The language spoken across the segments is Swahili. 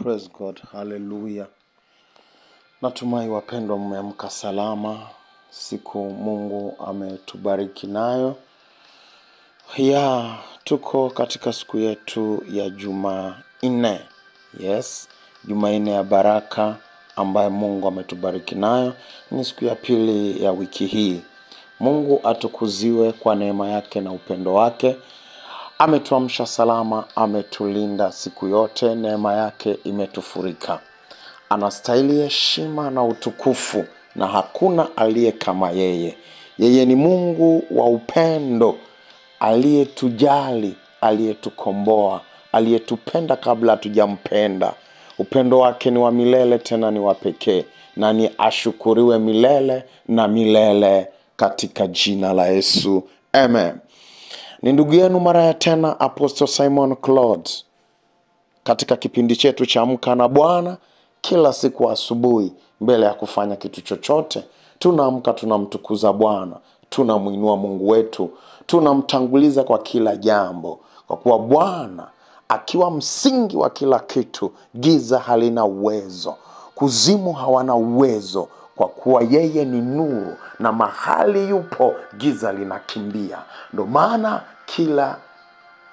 Praise God, haleluya. Natumai wapendwa mmeamka salama, siku Mungu ametubariki nayo. Ya, tuko katika siku yetu ya Jumanne. Yes, Jumanne ya baraka ambayo Mungu ametubariki nayo. Ni siku ya pili ya wiki hii. Mungu atukuziwe kwa neema yake na upendo wake. Ametuamsha salama, ametulinda siku yote, neema yake imetufurika. Anastahili heshima na utukufu, na hakuna aliye kama yeye. Yeye ni Mungu wa upendo, aliyetujali, aliyetukomboa, aliyetupenda kabla hatujampenda. Upendo wake ni wa milele, tena ni wa pekee, na ni ashukuriwe milele na milele katika jina la Yesu. Amen. Ni ndugu yenu mara ya tena Apostle Simon Claude katika kipindi chetu cha Amka na Bwana. Kila siku asubuhi mbele ya kufanya kitu chochote, tunaamka, tunamtukuza Bwana, tunamuinua Mungu wetu, tunamtanguliza kwa kila jambo, kwa kuwa Bwana akiwa msingi wa kila kitu, giza halina uwezo, kuzimu hawana uwezo, kwa kuwa yeye ni nuru na mahali yupo giza linakimbia. Ndio maana kila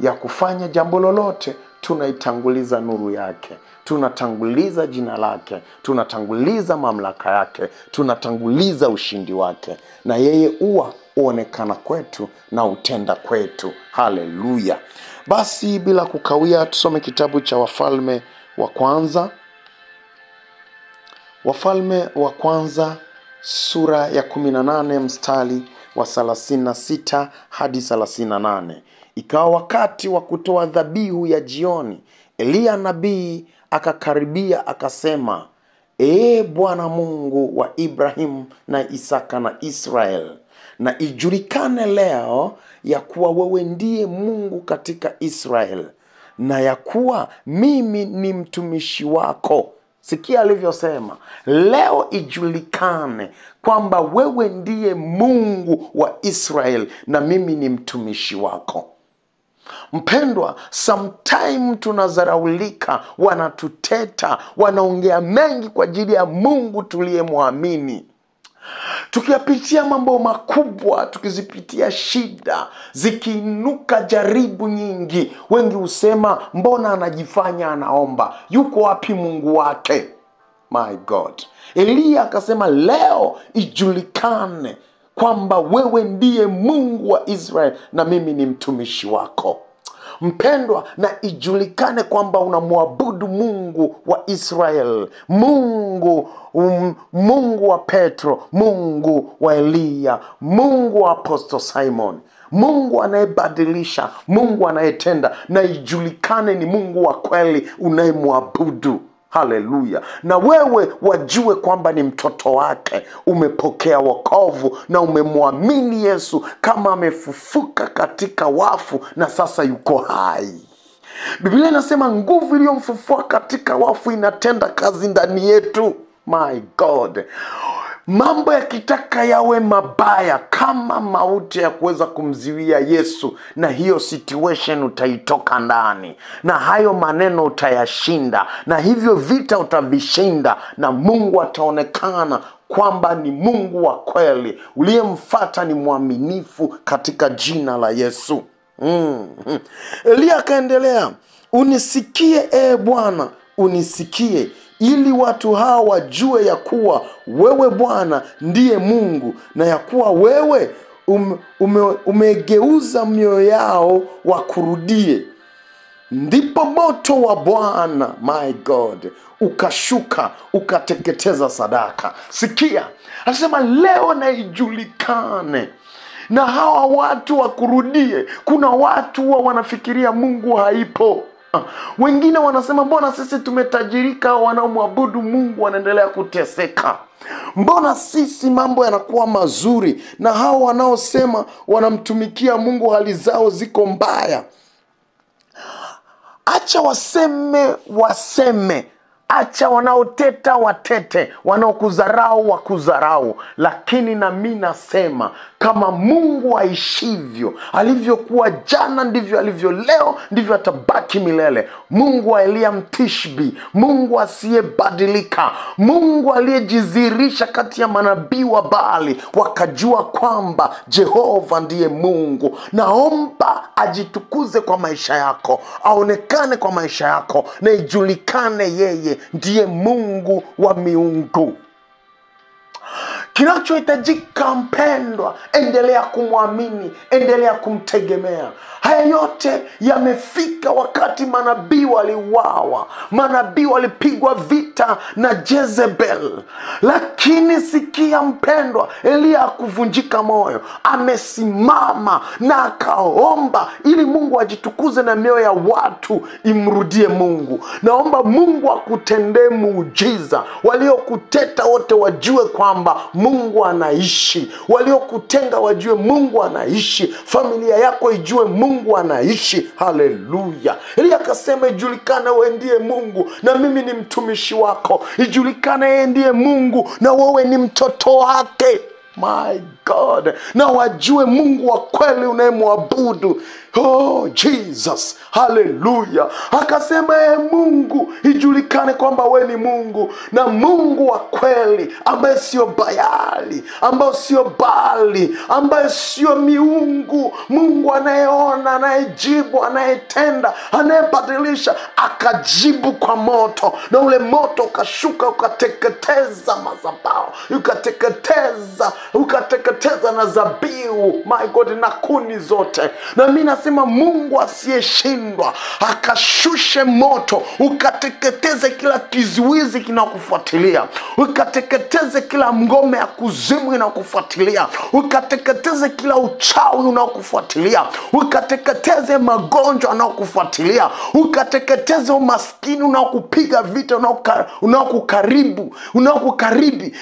ya kufanya jambo lolote tunaitanguliza nuru yake, tunatanguliza jina lake, tunatanguliza mamlaka yake, tunatanguliza ushindi wake, na yeye huwa huonekana kwetu na utenda kwetu. Haleluya. Basi bila kukawia tusome kitabu cha Wafalme wa Kwanza. Wafalme wa Kwanza sura ya 18 mstari wa 36 hadi 38. Ikawa wakati wa kutoa dhabihu ya jioni, Eliya nabii akakaribia akasema, Ee Bwana Mungu wa Ibrahimu na Isaka na Israel, na ijulikane leo ya kuwa wewe ndiye Mungu katika Israel, na ya kuwa mimi ni mtumishi wako. Sikia alivyosema, leo ijulikane kwamba wewe ndiye Mungu wa Israel na mimi ni mtumishi wako. Mpendwa, sometime tunadharaulika, wanatuteta, wanaongea mengi kwa ajili ya Mungu tuliyemwamini. Tukiyapitia mambo makubwa, tukizipitia shida, zikiinuka jaribu nyingi, wengi husema mbona anajifanya anaomba, yuko wapi Mungu wake? My God. Eliya akasema leo ijulikane kwamba wewe ndiye Mungu wa Israel na mimi ni mtumishi wako. Mpendwa, na ijulikane kwamba unamwabudu Mungu wa Israel, Mungu Mungu wa Petro, Mungu wa Eliya, Mungu wa Apostle Simon, Mungu anayebadilisha, Mungu anayetenda, na ijulikane ni Mungu wa kweli unayemwabudu. Haleluya. Na wewe wajue kwamba ni mtoto wake, umepokea wokovu na umemwamini Yesu kama amefufuka katika wafu na sasa yuko hai. Biblia inasema nguvu iliyomfufua katika wafu inatenda kazi ndani yetu. My God. Mambo yakitaka yawe mabaya kama mauti ya kuweza kumziwia Yesu, na hiyo situation utaitoka ndani, na hayo maneno utayashinda, na hivyo vita utavishinda, na Mungu ataonekana kwamba ni Mungu wa kweli, uliyemfuata ni mwaminifu katika jina la Yesu. Eliya akaendelea, unisikie ee Bwana, unisikie, ili watu hawa wajue ya kuwa wewe Bwana ndiye Mungu, na ya kuwa wewe umegeuza mioyo yao wakurudie. Ndipo moto wa Bwana, my God, ukashuka ukateketeza sadaka. Sikia, anasema leo na ijulikane na hawa watu wakurudie. Kuna watu wanafikiria Mungu haipo. Wengine wanasema mbona sisi tumetajirika, wanaomwabudu Mungu wanaendelea kuteseka. Mbona sisi mambo yanakuwa mazuri na hao wanaosema wanamtumikia Mungu hali zao ziko mbaya. Acha waseme, waseme. Acha wanaoteta watete, wanaokudharau wakudharau, lakini na mimi nasema kama Mungu aishivyo, alivyokuwa jana ndivyo alivyo leo, ndivyo atabaki milele. Mungu wa Eliya Mtishbi, Mungu asiyebadilika, Mungu aliyejidhihirisha kati ya manabii wa Baali wakajua kwamba Jehova ndiye Mungu. Naomba ajitukuze kwa maisha yako, aonekane kwa maisha yako, na ijulikane yeye ndiye Mungu wa miungu. Kinachohitajika mpendwa, endelea kumwamini, endelea kumtegemea. Haya yote yamefika wakati manabii waliuawa, manabii walipigwa vita na Jezebel. Lakini sikia mpendwa, Eliya hakuvunjika moyo, amesimama na akaomba ili Mungu ajitukuze na mioyo ya watu imrudie Mungu. Naomba Mungu akutendee muujiza, waliokuteta wote wajue kwamba Mungu anaishi, waliokutenga wajue Mungu anaishi, familia yako ijue Mungu anaishi. Haleluya. Eliya akasema, ijulikane wewe ndiye Mungu na mimi ni mtumishi wako. Ijulikane yeye ndiye Mungu na wewe ni mtoto wake. My God. Na wajue Mungu wa kweli unayemwabudu. Oh Jesus, haleluya. Akasema, ee Mungu, ijulikane kwamba we ni Mungu, na Mungu wa kweli, ambaye sio Baali, ambaye sio Baali, ambaye sio miungu, Mungu anayeona, anayejibu, anayetenda, anayebadilisha. Akajibu kwa moto, na ule moto ukashuka ukateketeza madhabahu, ukateketeza na zabihu, my God, na kuni zote. Na mimi nasema Mungu asiyeshindwa akashushe moto ukateketeze kila kizuizi kinakufuatilia, ukateketeze kila ngome ya kuzimu inakufuatilia, ukateketeze kila uchawi unaokufuatilia, ukateketeze magonjwa yanayokufuatilia, ukateketeze umaskini unaokupiga vita, unaokukaribu,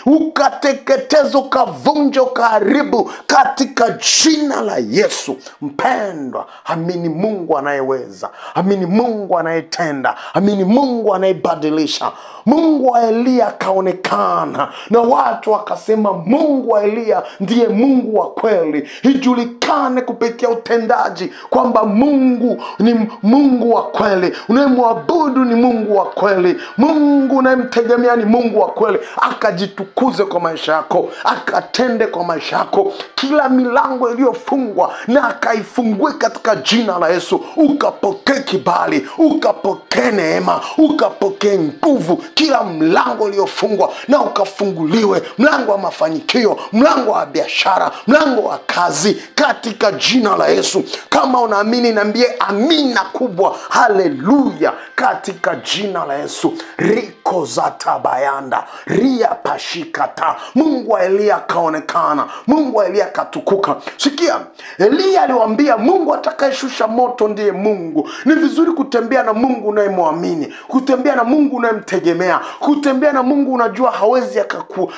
ukateketeze, ukavunja, ukaharibu katika jina la Yesu. Mpendwa, amini Mungu anayeweza, amini Mungu anayetenda, amini Mungu anayebadilisha. Mungu wa Eliya akaonekana na watu wakasema Mungu wa Eliya ndiye Mungu wa kweli. Ijulikane kupitia utendaji kwamba Mungu ni Mungu wa kweli, unayemwabudu ni Mungu wa kweli, Mungu unayemtegemea ni Mungu wa kweli. Akajitukuze kwa maisha yako, akatende kwa maisha yako. Kila milango iliyofungwa na akaifungue katika jina la Yesu. Ukapokee kibali, ukapokee neema, ukapokee nguvu. Kila mlango uliofungwa na ukafunguliwe, mlango wa mafanikio, mlango wa biashara, mlango wa kazi, katika jina la Yesu. Kama unaamini niambie amina kubwa. Haleluya, katika jina la Yesu. Riko za tabayanda ria pashikata. Mungu wa Eliya kaonekana, Mungu wa Eliya katukuka. Sikia, Eliya aliwaambia Mungu atakayeshusha moto ndiye Mungu. Ni vizuri kutembea na Mungu unayemwamini, kutembea na Mungu unayemtegemea, kutembea na Mungu unajua hawezi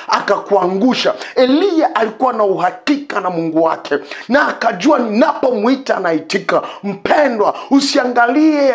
akakuangusha. Eliya alikuwa na uhakika na Mungu wake, na akajua ninapomuita anaitika. Mpendwa, usiangalie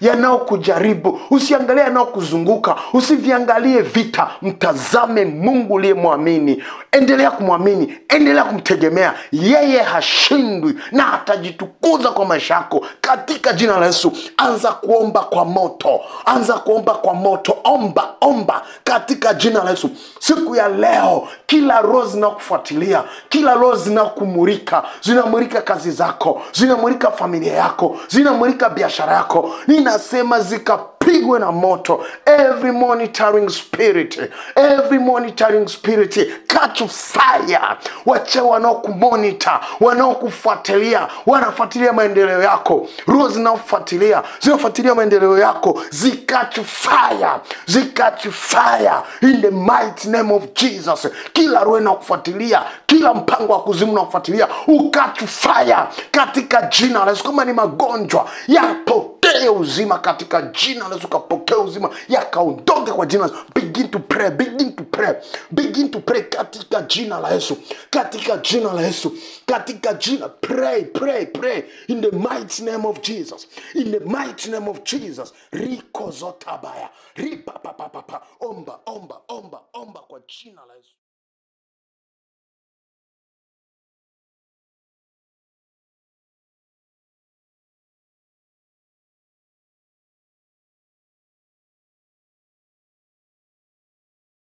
yanayokujaribu, usiangalie yanayokuzunguka, usiviangalie vita, mtazame Mungu uliyemwamini. Endelea kumwamini, endelea kumtegemea. Yeye hashindwi na atajitukuza kwa maisha yako katika jina la Yesu. Anza kuomba kwa moto, anza kuomba kwa moto. Omba, omba katika jina la Yesu. Siku ya leo, kila roho zinakufuatilia, kila roho zinakumulika, zinamulika kazi zako, zinamulika familia yako, zinamulika biashara yako, ninasema zikapigwe na moto. Every monitoring spirit, every monitoring spirit catch fire. Wache wanaokumonitor, wanaokufuatilia, wanafuatilia maendeleo yako, roho zinaofuatilia, zinafuatilia maendeleo yako, zikatch fire, zikatch fire in the mighty name of Jesus. Kila roho inakufuatilia, kila mpango wa kuzimu unakufuatilia, ukatch fire katika jina la Yesu. Kama ni magonjwa yapotee Pokea uzima katika jina la Yesu, kapokea uzima, yakaondoke kwa jina la Yesu. Begin to pray, begin to pray, begin to pray katika jina la Yesu, katika jina la Yesu, katika jina. Pray, pray, pray in the mighty name of Jesus, in the mighty name of Jesus. Riko zotabaya, ripa pa pa pa pa. Omba, omba, omba, omba kwa jina la Yesu.